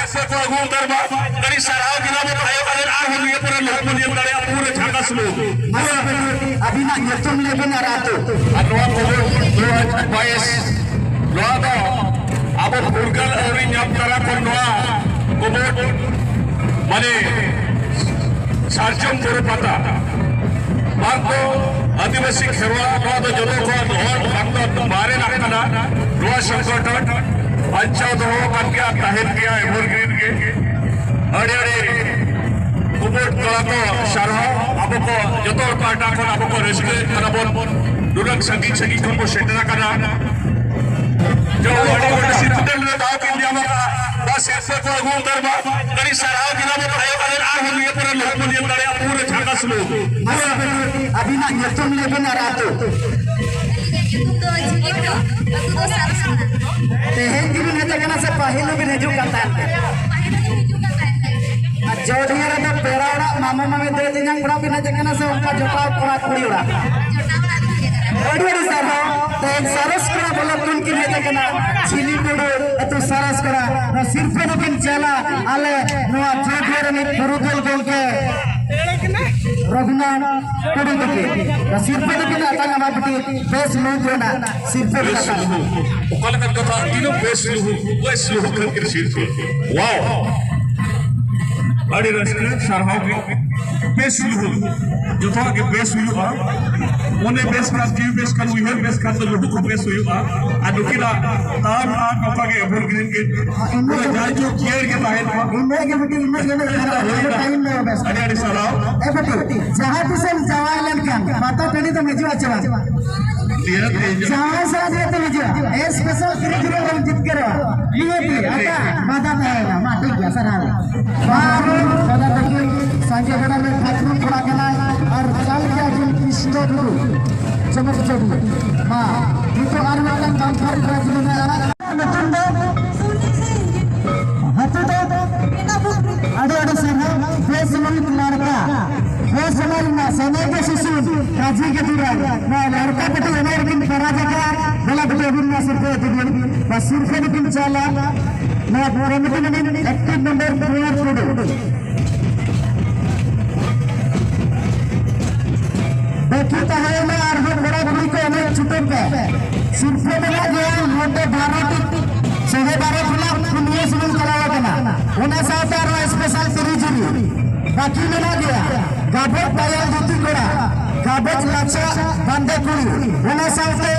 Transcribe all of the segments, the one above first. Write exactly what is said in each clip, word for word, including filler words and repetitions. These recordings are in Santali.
ᱥᱮ ᱠᱚ ᱟᱹᱜᱩ ᱩᱛᱟᱹᱨ ᱢᱟ᱾ ᱟᱹᱰᱤ ᱥᱟᱨᱦᱟᱣ ᱜᱮ ᱱᱟᱦᱟᱜ ᱵᱚᱱ ᱛᱟᱦᱮᱸ ᱠᱟᱱᱟ, ᱟᱨᱦᱚᱸ ᱱᱤᱭᱟᱹ ᱯᱚᱨᱮ ᱞᱚᱦᱚᱫ ᱵᱚᱱ ᱧᱮᱞ ᱫᱟᱲᱮᱭᱟᱜᱼᱟ ᱯᱩᱨᱟᱹ ᱡᱷᱟᱠᱟᱥ ᱞᱚᱦᱚᱫ᱾ ᱢᱟᱥᱮ ᱟᱹᱵᱤᱱᱟᱜ ᱧᱩᱛᱩᱢ ᱞᱟᱹᱭ ᱵᱤᱱ ᱟᱨ ᱟᱹᱛᱩ᱾ ᱟᱨ ᱱᱚᱣᱟ ᱠᱷᱚᱵᱚᱨ ᱫᱩ ᱦᱟᱡᱟᱨ ᱵᱟᱭᱤᱥ, ᱱᱚᱣᱟ ᱫᱚ ᱟᱵᱚ ᱯᱷᱩᱨᱜᱟᱹᱞ ᱟᱹᱣᱨᱤ ᱧᱟᱢ ᱛᱟᱨᱟ ᱠᱷᱚᱱ ᱱᱚᱣᱟ ᱠᱷᱚᱵᱚᱨ, ᱢᱟᱱᱮ, ᱥᱟᱨᱡᱚᱢ ᱵᱩᱨᱩ ᱯᱟᱛᱟ, ᱵᱟᱝ ᱫᱚ ᱟᱹᱫᱤᱵᱟᱹᱥᱤ ᱠᱷᱮᱨᱣᱟᱲ, ᱱᱚᱣᱟ ᱫᱚ ᱡᱚᱛᱚ ᱠᱷᱚᱱ ᱦᱚᱲ ᱵᱟᱝ ᱫᱚ ᱢᱟᱨᱮᱱᱟᱜ ᱠᱟᱱᱟ᱾ ᱱᱚᱣᱟ ᱥᱚᱝᱜᱚᱴᱷᱚᱱ ᱵᱟᱧᱪᱟᱣ ᱫᱚᱦᱚ ᱟᱠᱟᱱ ᱜᱮᱭᱟ, ᱛᱟᱦᱮᱱ ᱜᱮᱭᱟ evergreen ᱜᱮ᱾ ᱟᱹᱰᱤ ᱟᱹᱰᱤ ᱠᱩᱢᱩᱴ ᱠᱚᱲᱟ ᱠᱚ ᱥᱟᱨᱦᱟᱣ, ᱟᱵᱚ ᱠᱚ ᱡᱚᱛᱚ ᱦᱚᱲ ᱯᱟᱦᱴᱟ ᱠᱷᱚᱱ ᱟᱵᱚ ᱠᱚ ᱨᱟᱹᱥᱠᱟᱹ ᱠᱟᱱᱟ ᱵᱚᱱ, ᱱᱩᱱᱟᱹᱜ ᱥᱟᱺᱜᱤᱧ ᱥᱟᱺᱜᱤᱧ ᱠᱷᱚᱱ ᱵᱚ ᱥᱮᱴᱮᱨ ᱟᱠᱟᱱᱟ᱾ ᱡᱚᱛᱚ ᱦᱚᱲ ᱠᱚ ᱥᱤᱨᱯᱷᱟᱹ ᱨᱮ ᱫᱟᱣ ᱠᱤᱱ ᱧᱟᱢ ᱟᱠᱟᱫᱼᱟ, ᱵᱟ ᱥᱤᱨᱯᱷᱟᱹ ᱠᱚ ᱟᱹᱜᱩ ᱩᱛᱟᱹᱨ ᱢᱟ᱾ ᱟᱹᱰᱤ ᱥᱟᱨᱦᱟᱣ ᱜᱮ ᱱᱟᱦᱟᱜ ᱵᱚᱱ ᱛᱟᱦᱮᱸ ᱠᱟᱱᱟ, ᱟᱨᱦᱚᱸ ᱱᱤᱭᱟᱹ ᱯᱚᱨᱮ ᱞᱚᱦᱚᱫ ᱵᱚᱱ ᱧᱮᱞ ᱫᱟᱲᱮᱭᱟᱜᱼᱟ ᱯᱩᱨᱟᱹ ᱡᱷᱟᱠᱟᱥ ᱞᱚᱦᱚᱫ᱾ ᱢᱟᱥᱮ ᱟᱹᱵᱤᱱᱟᱜ ᱧᱩᱛᱩᱢ ᱞᱟᱹᱭ ᱵᱤᱱ ᱟᱨ ᱟᱹᱛᱩ᱾ ᱟᱹᱞᱤᱧᱟᱜ ᱧᱩᱛᱩᱢ ᱫᱚ ᱡᱷᱤᱞᱤ ᱴᱩᱰᱩ, ᱟᱹᱛᱩ ᱫᱚ ᱥᱟᱨᱥᱟᱲᱟ᱾ ᱛᱮᱦᱮᱧ ᱜᱮᱵᱤᱱ ᱦᱮᱡ ᱟᱠᱟᱱᱟ ᱥᱮ ᱯᱟᱹᱦᱤᱞ ᱦᱚᱸᱵᱤᱱ ᱦᱤᱡᱩᱜ ᱠᱟᱱ ᱛᱟᱦᱮᱸᱫ? ᱯᱟᱹᱦᱤᱞ ᱦᱚᱸᱞᱤᱧ ᱦᱤᱡᱩᱜ ᱠᱟᱱ ᱛᱟᱦᱮᱸᱫ᱾ ᱟᱨ ᱡᱳᱫᱤᱭᱟ ᱨᱮᱫᱚ ᱯᱮᱲᱟ ᱚᱲᱟᱜ, ᱢᱟᱢᱟ ᱢᱟᱢᱤ, ᱫᱟᱹᱭ ᱛᱮᱧᱟᱝ ᱠᱚᱲᱟ ᱵᱤᱱ ᱦᱮᱡ ᱟᱠᱟᱱᱟ ᱥᱮ ᱚᱱᱠᱟ ᱡᱚᱴᱟᱣ ᱠᱚᱲᱟ ᱠᱩᱲᱤ ᱚᱲᱟᱜ? ᱡᱚᱴᱟᱣ ᱚᱲᱟᱜ ᱞᱤᱧ ᱦᱮᱡ ᱟᱠᱟᱱᱟ᱾ ᱟᱹᱰᱤ ᱟᱹᱰᱤ ᱥᱟᱨᱦᱟᱣ᱾ ᱛᱮᱦᱮᱧ ᱥᱟᱨᱚᱥ ᱠᱚᱲᱟ ᱵᱚᱞᱚᱠ ᱠᱷᱚᱱ ᱠᱤᱱ ᱦᱮᱡ ᱟᱠᱟᱱᱟ, ᱡᱷᱤᱞᱤ ᱴᱩᱰᱩ ᱟᱹᱛᱩ ᱥᱟᱨᱚᱥ ᱠᱚᱲᱟ᱾ ᱱᱚᱣᱟ ᱥᱤᱨᱯᱷᱟᱹ ᱫᱚᱠᱤᱱ ᱪᱟᱞᱟ ᱟᱞᱮ ᱱᱚᱣᱟ ᱡᱳᱫᱤᱭᱟ ᱨᱤᱱᱤᱡ ᱯᱩᱨᱩᱫᱷᱩᱞ ᱜᱚᱢᱠᱮ ᱨᱚᱜᱷᱩᱱᱟᱛᱷ ᱴᱩᱰᱩ ᱛᱟᱹᱠᱤᱱ᱾ ᱱᱚᱣᱟ ᱥᱤᱨᱯᱷᱟᱹ ᱫᱚᱠᱤᱱ ᱟᱛᱟᱝ ᱟᱢᱟ ᱵᱤᱴᱤ, ᱵᱮᱥ ᱞᱩᱦᱩᱠ ᱨᱮᱱᱟᱜ ᱥᱤᱨᱯᱷᱟᱹ ᱵᱮᱥ ᱠᱟᱛᱷᱟ᱾ ᱞᱩᱦᱩᱠ᱾ ᱚᱠᱟ ᱞᱮᱠᱟᱱ ᱠᱟᱛᱷᱟ? ᱛᱤᱱᱟᱹᱜ ᱵᱮᱥ ᱞᱩᱦᱩᱠ, ᱵᱮᱥ ᱞᱩᱦᱩᱠ ᱠᱷᱟᱱ ᱜᱮ ᱥᱤᱨᱯᱷᱟᱹ᱾ ᱣᱟᱣ! ᱟᱹᱰᱤ ᱨᱟᱹᱥᱠᱟᱹ, ᱥᱟᱨᱦᱟᱣ ᱜᱮ᱾ ᱵᱮᱥ ᱞᱩᱦᱩᱠ, ᱡᱚᱛᱚᱣᱟᱜ ᱜᱮ ᱵᱮᱥ ᱦᱩᱭᱩᱜᱼᱟ᱾ ᱢᱚᱱᱮ ᱵᱮᱥ ᱠᱷᱟᱱ, ᱡᱤᱣᱤ ᱵᱮᱥ ᱠᱷᱟᱱ, ᱩᱭᱦᱟᱹᱨ ᱵᱮᱥ ᱠᱷᱟᱱ ᱫᱚ ᱞᱩᱦᱩᱠ ᱦᱚᱸ ᱵᱮᱥ ᱦᱩᱭᱩᱜᱼᱟ᱾ ᱟᱨ ᱱᱩᱠᱤᱱᱟᱜ ᱛᱟᱲᱟᱢ ᱰᱟᱦᱟᱨ ᱱᱚᱝᱠᱟ ᱜᱮ evergreen ᱜᱮ, ᱯᱩᱨᱟᱹ ᱡᱟᱭᱡᱩᱜᱽ ᱡᱤᱭᱟᱹᱲ ᱜᱮ ᱛᱟᱦᱮᱱ ᱢᱟ᱾ ᱤᱱᱟᱹᱜ ᱜᱮ ᱵᱤᱴᱤ, ᱤᱱᱟᱹᱜ ᱜᱮ, ᱤᱱᱟᱹᱜ ᱜᱮ, ᱦᱩᱭᱱᱟ᱾ ᱴᱟᱭᱤᱢ ᱫᱚ ᱵᱮᱥ᱾ ᱟᱹᱰᱤ ᱟᱹᱰᱤ ᱥᱟᱨᱦᱟᱣ᱾ ᱮ ᱵᱤᱴᱤ, ᱡᱟᱦᱟᱸ ᱛᱤᱥᱮᱢ ᱡᱟᱶᱟᱭ ᱞᱮᱱᱠᱷᱟᱱ ᱯᱟᱛᱟ ᱴᱟᱺᱰᱤ ᱫᱚᱢ ᱦᱤᱡᱩᱜᱼᱟ ᱪᱮ ᱵᱟᱝ? ᱱᱤᱦᱟᱹᱛ ᱦᱤᱡᱩᱜ᱾ ᱡᱟᱶᱟᱭ ᱥᱟᱞᱟᱜ ᱱᱤᱦᱟᱹᱛ ᱮᱢ ᱦᱤᱡᱩᱜᱼᱟ᱾ ᱮ special ᱠᱤᱨᱤᱧ ᱡᱩᱞᱩᱢ ᱨᱮᱢ ᱡᱤᱛᱠᱟᱹᱨᱚᱜᱼᱟ᱾ ᱱᱤᱦᱟᱹᱛ ᱜᱮ᱾ ᱟᱪᱪᱷᱟ, ᱢᱟᱫᱟ ᱛᱟᱦᱮᱸᱭᱮᱱᱟ᱾ ᱢᱟ, ᱴᱷᱤᱠ ᱜᱮᱭᱟ, ᱥᱟᱨᱦᱟᱣ᱾ ᱢᱟ, ᱟᱨ ᱫᱟᱫᱟ ᱛᱟᱹᱠᱤᱱ ᱥᱟᱸᱜᱮ ᱜᱟᱰᱟ ᱨᱮ ᱴᱷᱟᱹᱠᱨᱩ ᱠᱚᱲᱟ ᱠᱟᱱᱟᱭ ᱟᱨ ᱪᱟᱞ ᱜᱮᱭᱟ ᱠᱤᱱ ᱠᱨᱤᱥᱱᱚ ᱴᱩᱰᱩ᱾ ᱪᱚᱢᱚᱠ ᱪᱚᱰᱤ᱾ ᱢᱟ, ᱱᱤᱛᱚᱜ ᱟᱨ ᱢᱤᱫᱴᱟᱝ ᱠᱟᱱᱛᱷᱟᱨᱤ ᱠᱚᱲᱟ ᱜᱤᱫᱽᱨᱟᱹ ᱢᱮᱱᱟᱭᱟ᱾ ᱧᱩᱛᱩᱢ ᱫᱚ? ᱦᱟᱹᱛᱤ ᱫᱚ? ᱟᱹᱰᱤ ᱟᱹᱰᱤ ᱥᱟᱨᱦᱟᱣ᱾ ᱵᱮᱥ ᱢᱟᱹᱱᱤᱡ ᱞᱟᱲᱠᱟ᱾ ᱵᱮᱥ ᱢᱟᱹᱱᱤᱡ ᱢᱟ ᱥᱮᱱᱮ ᱜᱮ ᱥᱩᱥᱩᱱ, ᱠᱟᱡᱤ ᱜᱮ ᱫᱩᱨᱟᱱ᱾ ᱱᱚᱣᱟ ᱞᱟᱲᱠᱟ ᱯᱟᱹᱴᱤ ᱮᱱᱮᱡ ᱨᱮᱠᱤᱱ ᱯᱮᱨᱟᱡᱽ ᱟᱠᱟᱫ᱾ ᱫᱮᱞᱟ ᱵᱤᱴᱤ ᱟᱹᱵᱤᱱ ᱱᱚᱣᱟ ᱥᱤᱨᱯᱷᱟᱹ ᱤᱫᱤ ᱵᱤᱱ᱾ ᱱᱚᱣᱟ ᱥᱤᱨᱯᱷᱟᱹ ᱫᱚᱠᱤᱱ ᱪᱟᱞᱟ᱾ ᱱᱚᱣᱟ ᱠᱚᱢᱤᱴᱤ ᱨᱤᱱᱤᱡ ᱮᱠᱴᱤᱵᱷ ᱢᱮᱢᱵᱟᱨ ᱠᱩᱢᱟᱨ ᱴᱩᱰᱩ᱾ ᱵᱟᱹᱠᱤ ᱛᱟᱦᱮᱸᱭᱮᱱᱟ ᱟᱨᱦᱚᱸ ᱠᱚᱲᱟ ᱠᱩᱲᱤ ᱠᱚ ᱮᱱᱮᱡ ᱪᱷᱩᱴᱟᱹᱣ ᱯᱮ᱾ ᱥᱤᱨᱯᱟᱹ ᱢᱮᱱᱟᱜ ᱜᱮᱭᱟ, ᱱᱚᱛᱮ ᱵᱟᱨᱚ ᱴᱤ, ᱥᱚᱦᱮ ᱵᱟᱨᱚ ᱠᱷᱚᱱᱟᱜ ᱯᱩᱱᱭᱟᱹ ᱥᱩᱢᱩᱝ ᱪᱟᱞᱟᱣ ᱟᱠᱟᱱᱟ᱾ ᱚᱱᱟ ᱥᱟᱶᱛᱮ ᱟᱨᱦᱚᱸ ᱥᱯᱮᱥᱟᱞ ᱛᱤᱨᱤ ᱡᱩᱨᱤ ᱵᱟᱹᱠᱤ ᱢᱮᱱᱟᱜ ᱜᱮᱭᱟ᱾ ᱜᱟᱵᱚᱡ ᱯᱟᱭᱟᱞ ᱫᱷᱩᱛᱤ ᱠᱚᱲᱟ, ᱜᱟᱵᱚᱡ ᱞᱟᱪᱷᱟ ᱵᱟᱸᱫᱮ ᱠᱩᱲᱤ, ᱚᱱᱟ ᱥᱟᱶᱛᱮ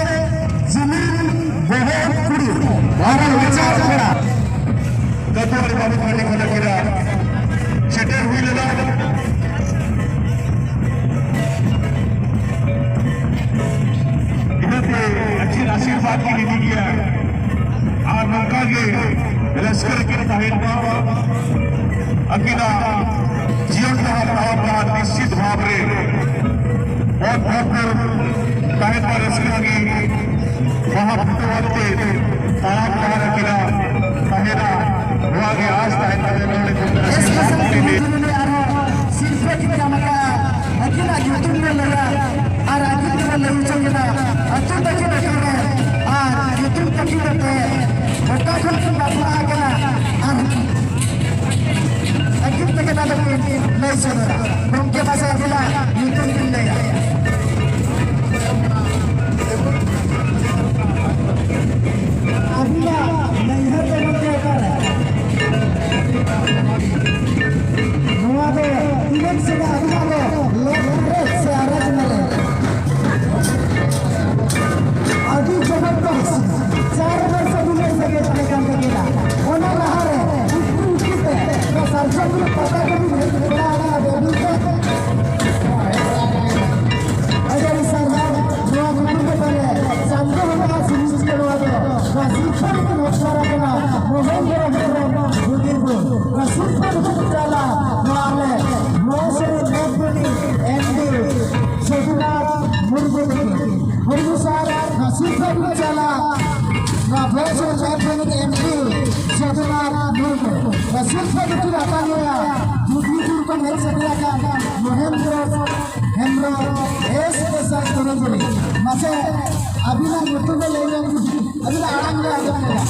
ᱡᱤᱢᱤᱞ ᱵᱚᱦᱚᱜ ᱠᱩᱲᱤ, ᱟᱨ ᱞᱟᱪᱷᱟ ᱠᱚᱲᱟ᱾ ᱠᱟᱛᱷᱟ ᱟᱹᱰᱤ ᱵᱟᱵᱚᱫ ᱢᱟᱹᱱᱤ ᱠᱷᱚᱱ ᱠᱤᱱᱟ ᱥᱮᱴᱮᱨ ᱦᱩᱭ ᱞᱮᱱᱟ᱾ ᱤᱱᱟᱹᱛᱮ ᱟᱹᱠᱤᱱ ᱟᱥᱤᱨᱵᱟᱫᱽ ᱠᱤᱱ ᱤᱫᱤ ᱜᱮᱭᱟ᱾ ᱟᱨ ᱱᱚᱝᱠᱟ ᱜᱮ ᱨᱟᱹᱥᱠᱟᱹ ᱨᱮᱠᱤᱱ ᱛᱟᱦᱮᱱ ᱢᱟ᱾ ᱟᱹᱠᱤᱱᱟᱜ ᱡᱤᱭᱚᱱ ᱰᱟᱦᱟᱨ, ᱛᱟᱲᱟᱢ ᱰᱟᱦᱟᱨ ᱱᱤᱥᱪᱤᱛ ᱵᱷᱟᱵᱽ ᱨᱮ ᱚᱛ ᱵᱷᱚᱨᱯᱩᱨ ᱛᱟᱦᱮᱱ ᱢᱟ, ᱨᱟᱹᱥᱠᱟᱹ ᱜᱮ ᱵᱟᱦᱟ ᱯᱷᱩᱴᱟᱹᱣ ᱟᱛᱮ ᱛᱟᱲᱟᱢ ᱰᱟᱦᱟᱨ ᱟᱹᱠᱤᱱᱟᱜ ᱛᱟᱦᱮᱱᱟ᱾ ᱱᱚᱣᱟ ᱜᱮ ᱟᱸᱥ ᱛᱟᱦᱮᱱ ᱠᱟᱱᱟ᱾ ᱱᱚᱰᱮ ᱠᱷᱚᱱ ᱟᱨᱦᱚᱸ ᱥᱤᱨᱯᱟᱹ ᱠᱤᱱ ᱧᱟᱢ ᱟᱠᱟᱫᱼᱟ᱾ ᱟᱹᱠᱤᱱᱟᱜ ᱧᱩᱛᱩᱢ ᱞᱮ ᱞᱟᱹᱭᱟ ᱟᱨ ᱟᱹᱠᱤᱱ ᱜᱮᱵᱚᱱ ᱞᱟᱹᱭ ᱦᱚᱪᱚ ᱠᱤᱱᱟ᱾ ᱟᱹᱛᱩ ᱛᱟᱹᱠᱤᱱ ᱚᱠᱟᱨᱮ ᱟᱨ ᱧᱩᱛᱩᱢ ᱛᱟᱹᱠᱤᱱ ᱟᱛᱮ ᱚᱠᱟ ᱠᱷᱚᱱ ᱠᱤᱱ ᱵᱟᱯᱞᱟ ᱟᱠᱟᱱᱟ ᱟᱨ ᱟᱹᱠᱤᱱ ᱛᱮᱜᱮ ᱱᱚᱰᱮ ᱠᱤᱱ ᱞᱟᱹᱭ ᱥᱚᱫᱚᱨᱟ᱾ ᱜᱚᱢᱠᱮ ᱢᱟᱥᱮ ᱟᱹᱵᱤᱱᱟᱜ ᱧᱩᱛᱩᱢ ᱵᱤᱱ ᱞᱟᱹᱭᱟ᱾ ᱟᱹᱵᱤᱱᱟᱜ ᱱᱟᱹᱭᱦᱟᱹᱨ ᱫᱚ ᱜᱚᱢᱠᱮ ᱚᱠᱟᱨᱮ? ᱱᱚᱣᱟ ᱫᱚ ᱛᱤᱱᱟᱹᱜ ᱥᱮᱫᱟᱭ ᱟᱹᱵᱤᱱᱟᱜ ᱫᱚ left marriage ᱥᱮ arrange marriage? ᱟᱹᱰᱤ ᱡᱚᱵᱚᱨᱫᱚᱥ᱾ ᱪᱟᱨ ᱵᱚᱨᱥᱚ ᱵᱤᱱ ᱞᱟᱹᱭ ᱥᱟᱰᱮ ᱛᱟᱦᱮᱸ ᱠᱟᱱ ᱛᱟᱹᱠᱤᱱᱟ᱾ ᱚᱱᱟ ᱞᱟᱦᱟᱨᱮ ᱩᱠᱩ ᱩᱠᱩ ᱛᱮ ᱱᱚᱣᱟ ᱥᱟᱨᱡᱚᱢ ᱵᱩᱨᱩ ᱯᱟᱛᱟ ᱠᱚᱵᱤᱱ ᱦᱮᱡ ᱵᱟᱲᱟ ᱟᱠᱟᱱᱟ ᱵᱮᱵᱤᱱ ᱛᱮ? ᱟᱹᱰᱤ ᱟᱹᱰᱤ ᱥᱟᱨᱦᱟᱣ᱾ ᱱᱚᱣᱟ ᱠᱷᱟᱹᱛᱤᱨ ᱛᱮ ᱯᱟᱞᱮ ᱪᱟᱸᱫᱚ ᱵᱚᱸᱜᱟ ᱥᱤᱨᱤᱡᱽ ᱠᱚ ᱱᱚᱣᱟ ᱫᱚ ᱱᱚᱣᱟ ᱥᱤᱨᱯᱟᱹ ᱨᱮᱠᱤᱱ ᱦᱚᱠᱫᱟᱨ ᱟᱠᱟᱱᱟ᱾ ᱢᱚᱦᱮᱱᱫᱨᱚ ᱦᱮᱢᱵᱨᱚᱢ ᱜᱩᱫᱤᱨᱯᱩᱨ᱾ ᱱᱚᱣᱟ ᱥᱤᱨᱯᱟᱹ ᱨᱮᱠᱤᱱ ᱪᱟᱞᱟ ᱱᱚᱣᱟ ᱟᱞᱮ ᱱᱚᱣᱟ ᱥᱮᱨᱮᱧ ᱮᱢ ᱨᱤᱱᱤᱡ ᱮᱢ ᱰᱤ ᱥᱚᱫᱷᱩᱱᱟᱛᱷ ᱢᱩᱨᱢᱩ ᱛᱟᱹᱠᱤᱱ᱾ ᱢᱩᱨᱢᱩ ᱥᱟᱨ, ᱱᱚᱣᱟ ᱥᱤᱨᱯᱟᱹ ᱨᱮᱠᱤᱱ ᱪᱟᱞᱟ ᱱᱚᱣᱟ ᱵᱚᱭᱮᱥ ᱨᱮ ᱮᱢ ᱨᱤᱱᱤᱡ ᱮᱢ ᱰᱤ ᱥᱚᱫᱷᱩᱱᱟᱛᱷ ᱢᱩᱨᱢᱩ᱾ ᱱᱚᱣᱟ ᱥᱤᱨᱯᱟᱹ ᱫᱚᱠᱤᱱ ᱦᱟᱛᱟᱣ ᱞᱮᱭᱟ ᱜᱩᱫᱤᱨᱯᱩᱨ ᱠᱷᱚᱱ ᱦᱮᱡ ᱥᱮᱴᱮᱨ ᱟᱠᱟᱱ ᱢᱚᱦᱮᱱᱫᱨᱚ ᱦᱮᱢᱵᱨᱚᱢ, ᱮᱥ ᱮᱥ ᱟᱨ ᱛᱚᱨᱚᱯ ᱨᱮ᱾ ᱢᱟᱥᱮ ᱟᱹᱵᱤᱱᱟᱜ ᱧᱩᱛᱩᱢ ᱫᱚ ᱞᱟᱹᱭ ᱧᱚᱜ ᱵᱤᱱ, ᱟᱹᱵᱤᱱᱟᱜ ᱟᱲᱟᱝ ᱞᱮ ᱟᱸᱡᱚᱢ ᱧᱚᱜᱟ᱾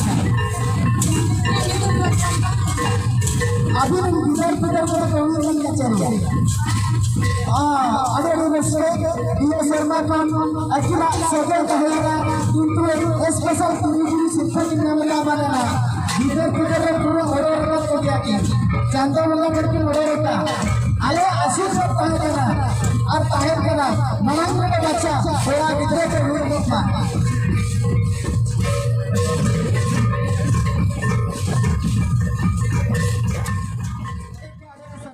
ᱟᱹᱵᱤᱱ ᱨᱮᱱ ᱜᱤᱫᱟᱹᱨ ᱯᱤᱫᱟᱹᱨ ᱠᱚᱫᱚ ᱠᱚ ᱦᱩᱭᱩᱜ ᱠᱟᱱ ᱜᱮᱭᱟ ᱪᱮ? ᱦᱮᱸ, ᱟᱹᱰᱤ ᱟᱹᱰᱤ ᱨᱟᱹᱥᱠᱟᱹ᱾ ᱱᱤᱭᱟᱹ ᱥᱮᱨᱢᱟ ᱠᱷᱚᱱ ᱟᱹᱠᱤᱱᱟᱜ ᱥᱟᱹᱜᱟᱹᱭ ᱛᱟᱦᱮᱸ ᱞᱮᱱᱟ, ᱠᱤᱱᱛᱩ ᱥᱯᱮᱥᱟᱞ ᱠᱩᱲᱤ ᱜᱤᱫᱽᱨᱟᱹ ᱥᱤᱨᱯᱟᱹ ᱠᱤᱱ ᱧᱟᱢ ᱞᱮᱫᱟ ᱵᱟᱝ ᱞᱮᱱᱟ᱾ ᱜᱤᱫᱟᱹᱨ ᱯᱤᱫᱟᱹᱨ ᱨᱮ ᱯᱩᱨᱟᱹ ᱚᱰᱚᱠ ᱨᱟᱠᱟᱵ ᱠᱚ ᱜᱮᱭᱟ ᱠᱤᱱ᱾ ᱪᱟᱸᱫᱚ ᱵᱚᱸᱜᱟ ᱴᱷᱮᱱ ᱠᱤᱱ ᱚᱰᱚᱠ ᱟᱠᱟᱫ᱾ ᱟᱞᱮᱭᱟᱜ ᱟᱥᱤᱨᱵᱟᱫᱽ ᱛᱟᱦᱮᱸ ᱠᱟᱱᱟ ᱟᱨ ᱛᱟᱦᱮᱱ ᱠᱟᱱᱟ᱾ ᱢᱟᱲᱟᱝ ᱨᱮ ᱵᱟᱪᱪᱟ ᱠᱚᱲᱟ ᱜᱤᱫᱽᱨᱟᱹ ᱠᱚ ᱦᱩᱭᱩᱜ ᱢᱟ᱾